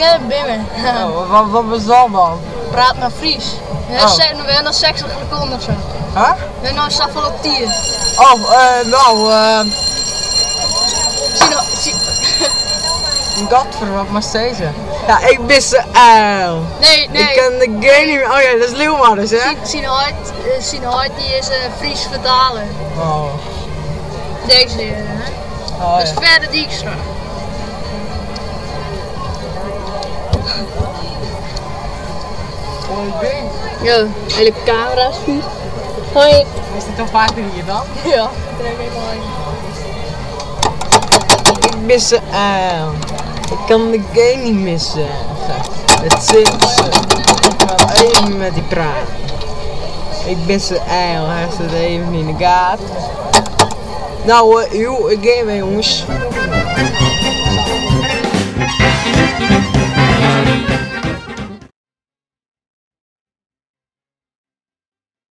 Ken binnen. Oh, wat was dat dan? Praat maar Fries. Oh. We hebben nog 60 seconden of zo. Huh? We hebben nog zoveel op 10. Oh, nou, Zie nou, zie. Gadver, wat maar steeds. Ja, ik ben ze uil. Nee, nee. Ik ken de game niet meer. Oh ja, dat is Leeuwarden, hè? Sien Hart, die is Fries vertaler. Oh. Deze hier, hè? Oh, Dat is ja. verder Dijkstra. Oh, ik Ja, hele camera is vies. Hoi. Is dit toch vaker hier dan? Ja, ik trek helemaal in. Ik mis ze uil. Ik kan de game niet missen. Het zit ze. Ik wil even met die praat. Ik ben ze uil. Hij zit even in de gaten. Nou, joh, ik game jongens.